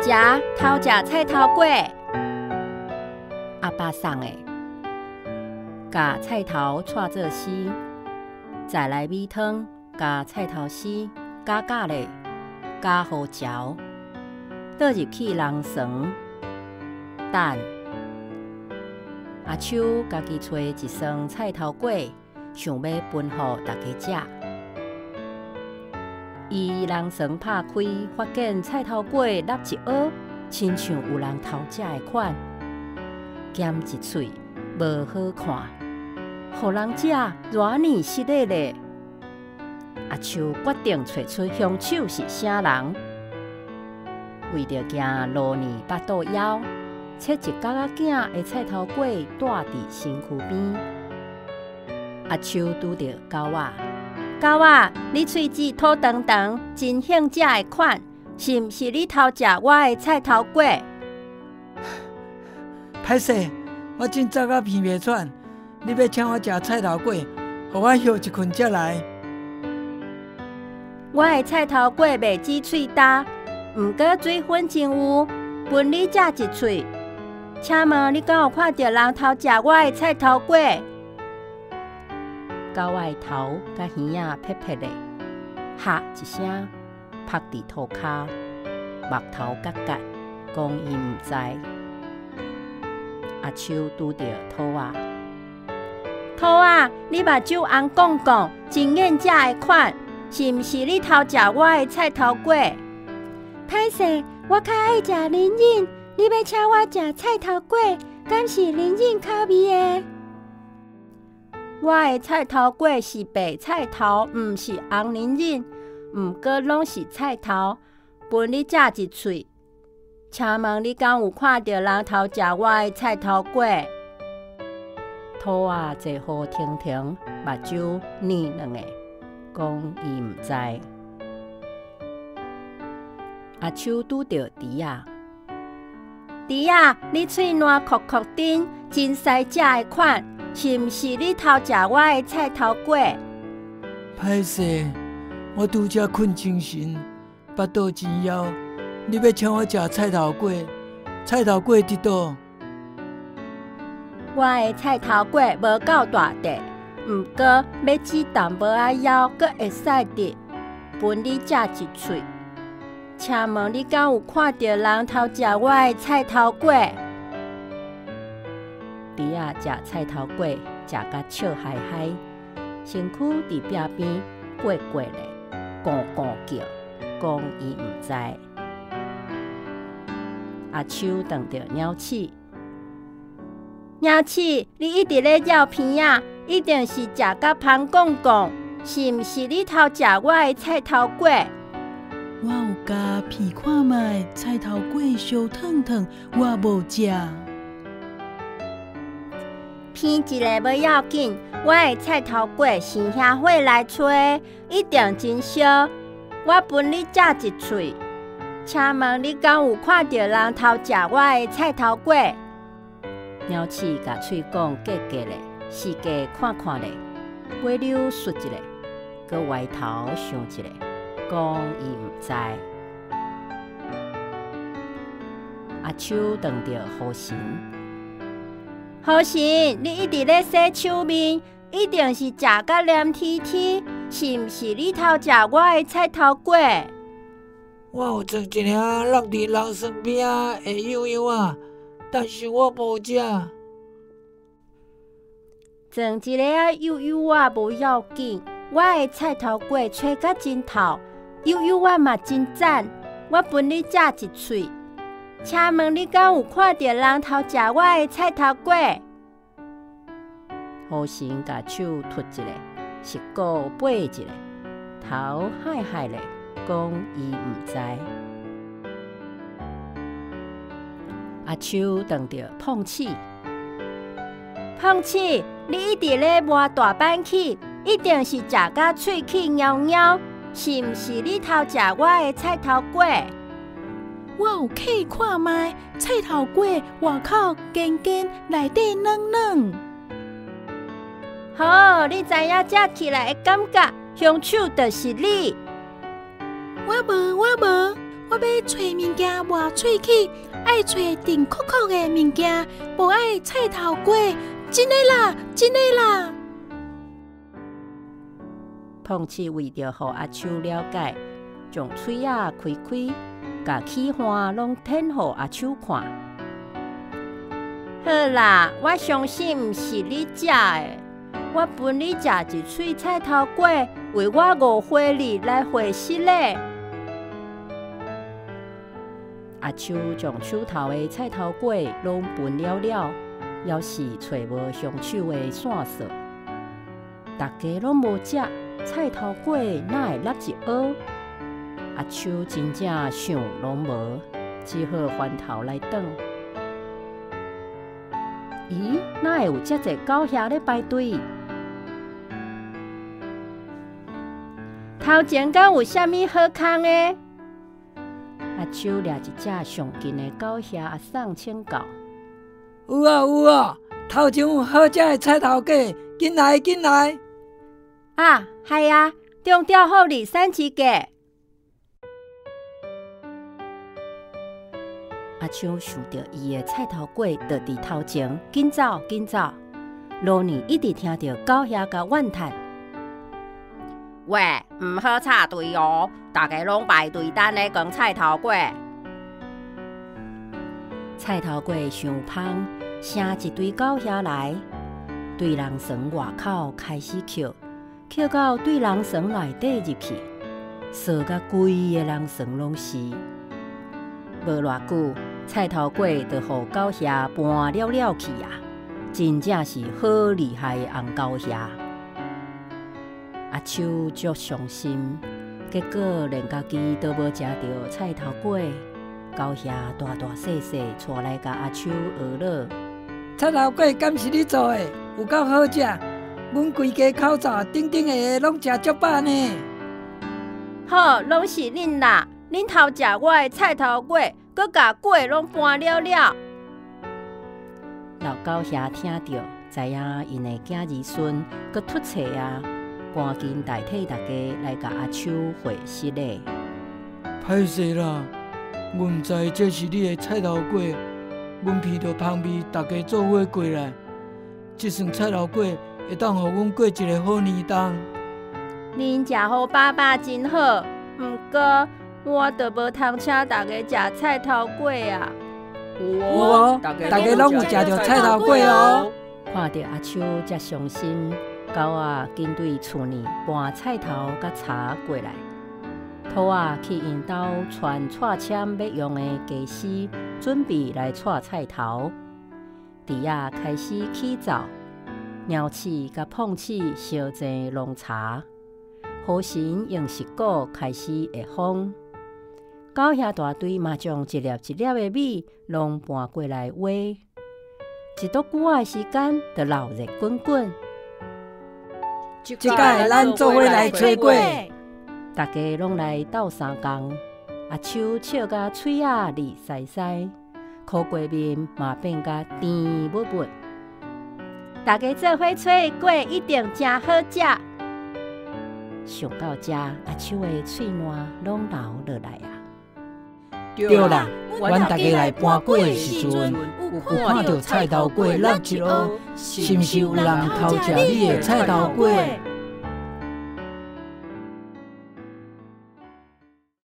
食偷食菜頭粿，阿爸送的，共菜頭掣做絲，再來米湯加菜頭絲，加咖咧，加胡椒，倒入去籠床等。阿秋家己揣一双菜頭粿，想欲分予大家食。伊籠床拍開，發現菜頭粿落一婀，親像有人偷食的款，鹹一喙無好看，予人食偌爾失禮咧。阿秋決定揣出兇手是啥人，為著驚露膩腹肚枵，切一角仔囝的菜頭粿蹛佇身軀邊。阿秋拄著狗仔，狗仔，你喙齒吐長長，真興食的款，是毋是你偷食我的菜頭粿？歹勢，我真早甲鼻袂喘，你欲請我食菜頭粿，予我歇一睏才來。我的菜頭粿袂止喙焦，毋過水分真有，分你食一喙。請問你敢有看著人偷食我的菜頭粿？狗仔的頭佮耳仔撇撇咧，哈一聲，曝佇塗跤，目頭結結，講伊毋知。阿秋拄著兔仔，兔仔，你目睭紅摃摃，真癮食的款，是毋是你偷食我的菜頭粿？歹勢，我較愛食龍膶，你欲請我食菜頭粿，敢是龍膶口味的？我的菜頭粿是白菜頭，毋是紅龍膶，毋過攏是菜頭，分你食一喙。請問你敢有看著人偷食我的菜頭粿？兔仔坐雨停停，目睭軟軟的，講伊毋知。阿秋拄著豬仔，豬仔，你喙瀾硞硞甜，真使食的款，是毋是你偷食我的菜頭粿？歹勢，我拄才睏精神，腹肚真枵，你欲請我食菜頭粿？菜頭粿佇佗？我的菜頭粿無夠大塊，毋過欲止淡薄仔枵，閣會使得，分你食一喙。請問你敢有看著人偷食我的菜頭粿？豬仔食菜頭粿，食甲笑嗨嗨，身軀佇壁邊過過咧，咕咕叫，講伊毋知。阿秋撞著鳥鼠，鳥鼠，你一直咧繞鼻仔，一定是食甲芳摃摃，是毋是你偷食我的菜頭粿？我有共鼻看覓，菜頭粿燒燙燙，我無食。鼻一下無要緊，我的菜頭粿生瓦火來炊，一定真燒。我分你食一喙。請問你敢有看著人偷食我的菜頭粿？鳥鼠共喙管結結咧，四界看看咧，尾溜窣一下，閣歪頭想一下，講伊毋知。阿秋撞著雨神，雨神，你一直咧洗手面，一定是食甲黏貼貼，是毋是你偷食我的菜頭粿？我有裝一領落佇籠床邊仔的幼幼仔，但是我無食。裝一个幼幼仔無要緊，我的菜頭粿炊甲真透，幼幼仔嘛真讚，我分你食一喙。請問你敢有看著人偷食我的菜頭粿？雨神共手揬一下，舌鼓掰一下，頭吭吭咧，講伊毋知。阿秋撞著碰鼠，碰鼠，你一直咧磨大板齒，一定是食甲喙齒咬咬，是毋是你偷食我的菜頭粿？我有嗅看覓，菜頭粿外口堅堅，內底軟軟。好，你知影食起來的感覺，兇手就是你。我無，我無，我欲揣物件磨喙齿，愛揣甜硞硞的物件，無愛菜頭粿。真的啦，真的啦！碰鼠為著予阿秋了解，將喙仔開開，共齒環攏展予阿秋看。好啦，我相信毋是你食的，我分你食一喙菜頭粿，為我誤會你來回失禮。阿秋將手頭的菜頭粿攏分了了，猶是揣無兇手的線索。大家攏無食菜頭粿，哪會落一鍋？阿秋真正想攏無，只好翻頭來轉。咦，哪會有遮濟狗遐咧排隊？頭前敢有啥物好康的？阿秋掠一隻上近的狗遐阿送請教。有啊有啊，頭前有好食的菜頭粿，緊來緊來！啊，係啊，中吊予你三一個。阿秋想著伊的菜頭粿就佇頭前，緊走緊走。羅尼一直聽著狗遐共怨嘆。喂，毋好插隊哦！大家攏排隊等咧扛菜頭粿。菜頭粿傷芳，成一堆狗遐來，對人床外口開始抾，抾到對人床內底入去，趖甲規个人床攏是。無偌久，菜頭粿就予狗遐搬了了去啊！真正是好厲害的紅狗遐。阿秋足傷心，結果連家己都無食著菜頭粿。狗遐大大細細帶來共阿秋學咾。菜頭粿敢是你做的？有夠好食！阮規家口罩頂頂下下攏食足飽呢。好，攏是恁啦！恁偷食我的菜頭粿，閣共粿攏搬了了。老狗遐聽著，知影𪜶的囝兒孫閣出錯啊，趕緊代替大家來共阿秋回失禮。歹勢啦，阮毋知這是你的菜頭粿，阮聞著芳味，大家做伙過來。這算菜頭粿會當予阮過一个好年冬。恁食予飽飽真好，毋過我就無通請大家食菜頭粿啊。有哦，大家攏有食著菜頭粿哦。看著阿秋遮傷心，狗仔緊對厝內搬菜頭佮柴過來，兔仔去𪜶兜傳蔡籤欲用的家私，準備來蔡菜頭。豬仔開始起灶，貓鼠佮碰鼠相爭濃茶，河神用石鼓開始會風。狗兄大隊嘛將一粒一粒的米攏搬過來挖，一桌久的時間就鬧熱滾滾。這擺咱做伙來炊粿，大家攏來鬥相共。阿秋笑甲喙仔膩饞饞，苦瓜面嘛變甲甜蜜蜜。大家做伙炊的粿一定誠好食。想到這，阿秋的喙瀾攏流落來啊！對啦，阮大家來搬粿的時陣，有看著菜頭粿落一鍋，是毋是有人偷食你的菜頭粿？